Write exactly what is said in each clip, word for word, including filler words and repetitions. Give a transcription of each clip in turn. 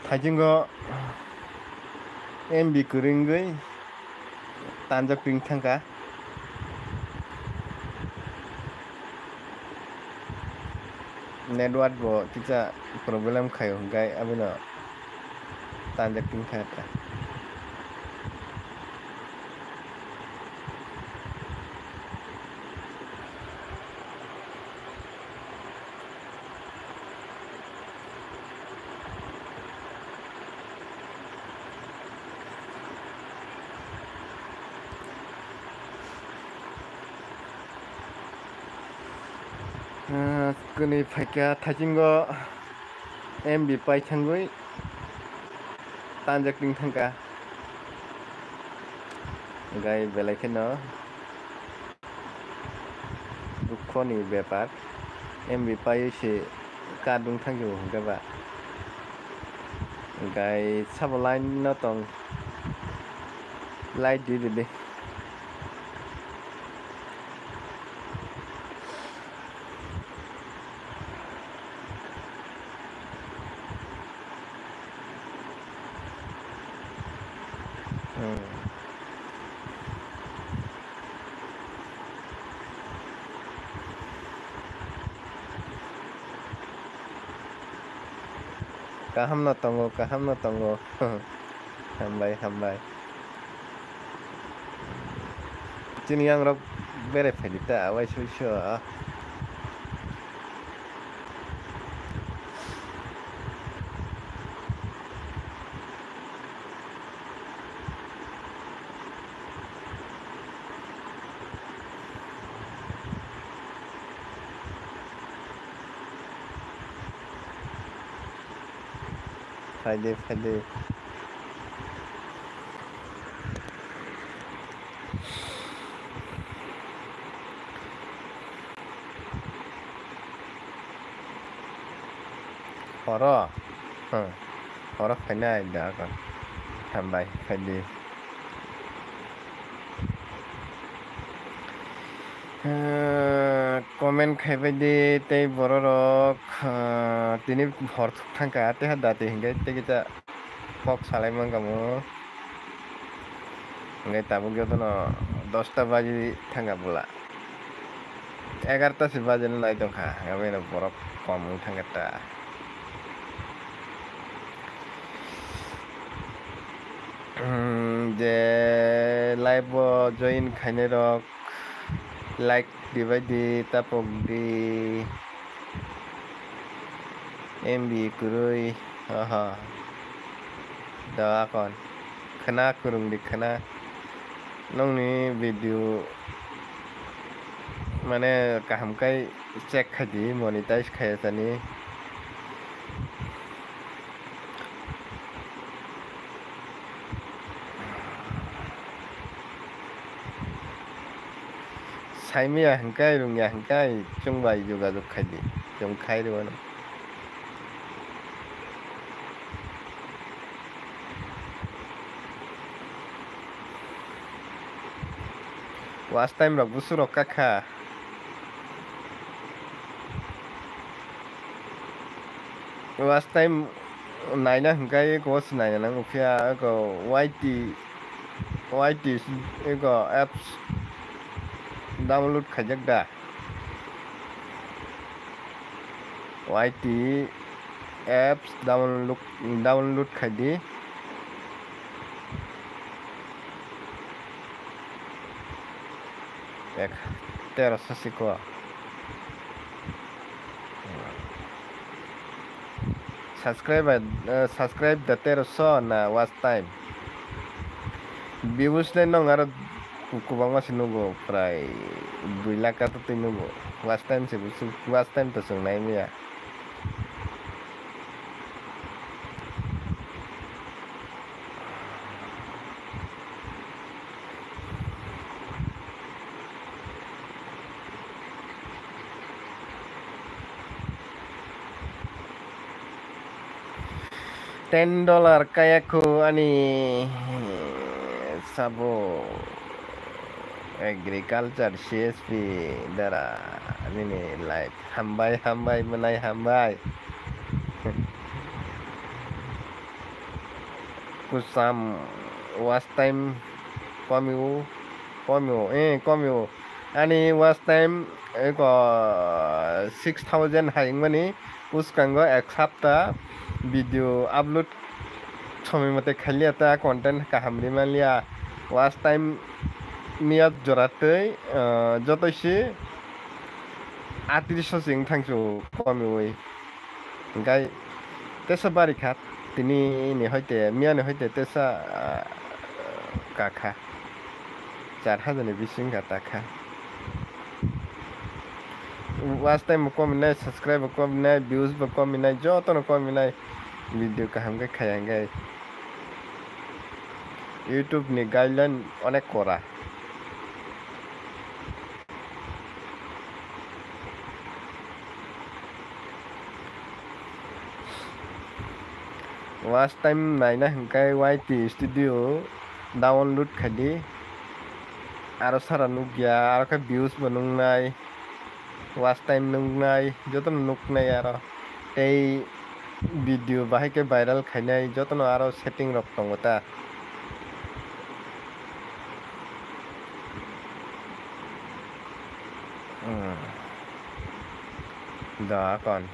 Haikingo M B kwrwi wngwi tanjak ping thangkha. Network bo kisa problem khaio hwnkhe abono tanjak ping thangkha. Ah, kwnwi phaikha, thaikingo M B pai thangwi tanjak ping thangkha. Gai belai kheno. Dukhoni bepar, M B paiwi se kadung thangkhe bo hwnkhe ba. Gai sabo line no tong, light di di di. Hmm. Kaham no tongo, kaham no tongo. Hambai, hambai. Chini yang rok berai phaidi ta, awai soi so. Phaidi, phaidi. Horo? Hmm. Horo phainai da kon. Hambai, phaidi. Ah, comment khaibai di tei bororok, ah, tini hor thangkha, tei ha dati hingke tei kita kok salai mangkamo. Hingke tabuk jotono dosta baji thangkha bwla. Egarta se baji no nai tongkha, hingke borok kom wng thangkha ta. Hmm, je live o join khainai rok like dibai di, tapok di, M B kwrwi, aha, da akon khna kwrwng di khna nongni video mane kaham kai check khai di, monetize khai sani. Saimaya hingkai, rungya hingkai, chwng bai jogajog khai di, chwng khai rwno. Watch time rok busu rok kakha. Watch time naina hingkai eko se naina nango phiya eko Y T, Y T eko apps download khaijak da. Y T apps download, download khai di. Ek, tero sasi ko. Subscribe, eh, subscribe da tero so na watch time. Views le nong aro ku-, kubangma se nugo, prai dui lakh kato twi nugo. Watch time se busu, watch time to chwng nai maya. Ten dollar kaya khu ani sabo agriculture C S P dara nini life. Hambai, hambai, mwnai hambai. Kwcham watch time komio, komio, eh, komio. Ani watch time eko six thousand hai wngmani, bwskango ek sapta video upload somoi mote khailiya ta, content kaham ri manliya. Watch time miya jora twi, ah, joto se atris o se wng thangsu komiwi. Hingkai tesa bari kha, tini ni hoite, miya ni hoite tesa, ah, kakha. Char hajar ni bising kha takha. Watch time bo kom nai, subscribe bo kom nai, views bo kom nai, joto no kom nai. Video kaham khe khaya hingkai. YouTube ni guideline onek kora. Watch time naina hingkai Y T Studio download khaidi. Aro sara nukya, aro khe views bo nuknai, watch time nuknai, jotono nuknai aro. Tei video bahai khe viral khainai, jotono aro setting rok tongo ta. Hmm. Da kon.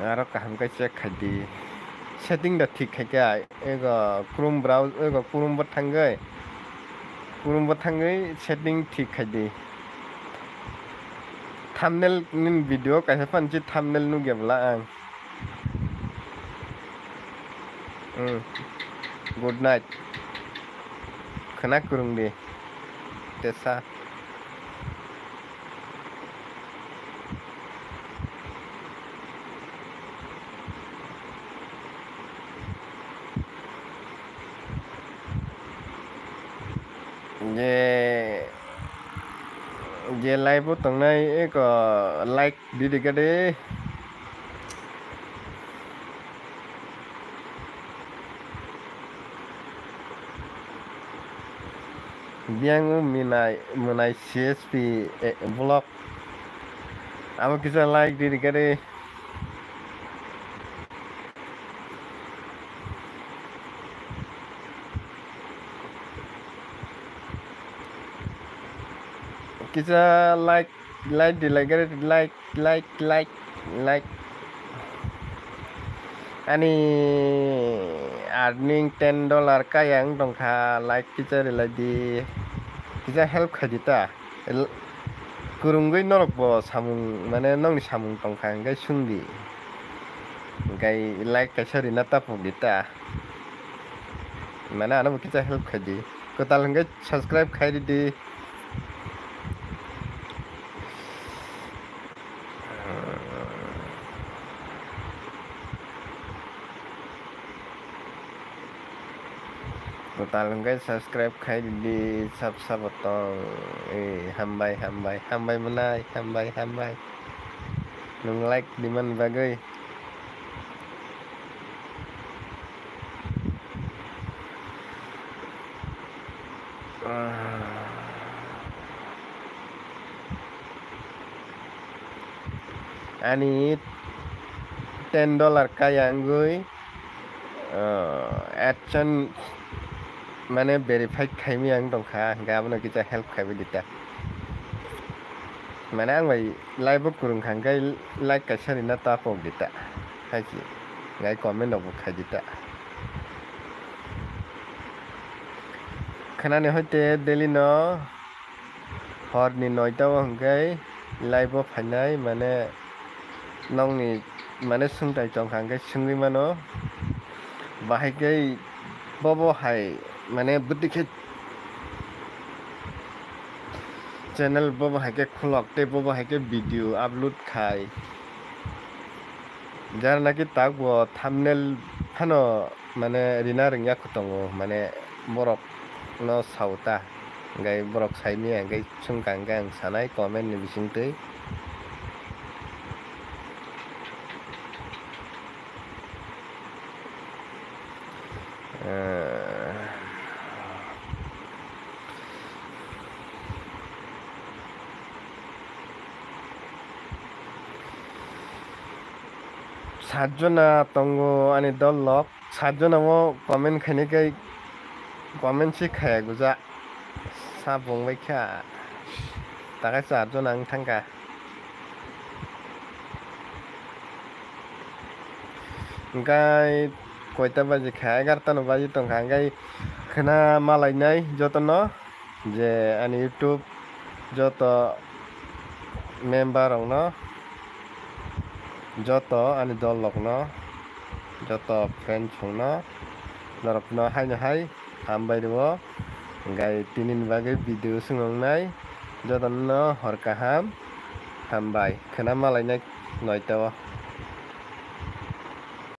Aro kaham khe check khaidi. Setting da thik khai khe ai. Ego Chrome browse, ego Chrome bo thangwi. Chrome bo thangwi setting thik khaidi. Thumbnail ni video kaisa phan si thumbnail nukya bwla ang. Hmm. Good night. Khwna kwrwng di. Tesa. Je, je live o tongnai eko like didi gade. Biang o minai, mwnai C S P, eh, vlog. Abo kisa like didi gade. Kisa like, like di, like, like, like, like, like. Ani earning ten dollar kaya wng tongkha, like kisa rilai di. Kisa help khai di ta. L-, kwrwngwi norok bo samung, mane nokni samung tongkha hwnkhe sung di. Hwnkhe like kaisa rina tapuk di ta. Mane ano bo kisa help khai di. Kwtal hwnkhe subscribe khai ridi. Kwtal hwnkhe subscribe khai ridi, sab sabo tong. Eh, hambai, hambai, hambai mwnai, hambai, hambai. Nwng like rimani bagwi. Ani ten dollar kaya wngwi, ah, AdSense mane verified khaimwi ang tongkha, hwnkhe abono kisa help khaiwi dita. Mane ang bai live o kwrwngkha hwnkhe like kaisa rina tapok dita, hai se, hwnkhe comment rok bo khai dita. Khwnani hoite daily no horni noita o hwnkhe live o phainai, mane nokni mane swngtai tongkha hwnkhe swngwi mano. Bahai khe bobo hai mane bwtwi khe channel bobo hai khe khulok tei bobo hai khe video upload khai. Jara naki tak bo thumbnail phano mane rina rwngya kho tongo, mane borok no sao ta, hwnkhe borok saimaya hwnkhe chwngkha hwnkhe ang sanai comment ni bisingtwi. Eh, Sat jona tongo ani dol lok, sat jona o comment khainai kai comment si khaya guja. Sa bung bai kha. Takai char jona wng thangkha. Hingkai koita baji kha, egarta no baji tongkha, hingkai khwna malainai jotono je ani YouTube joto member rokno, joto ani dol rokno, joto friends rokno, norokno haino hai hambai rwo. Hingkai tini ni bagwi video swngnai, jotono hor kaham, hambai, khwna malainai noita o.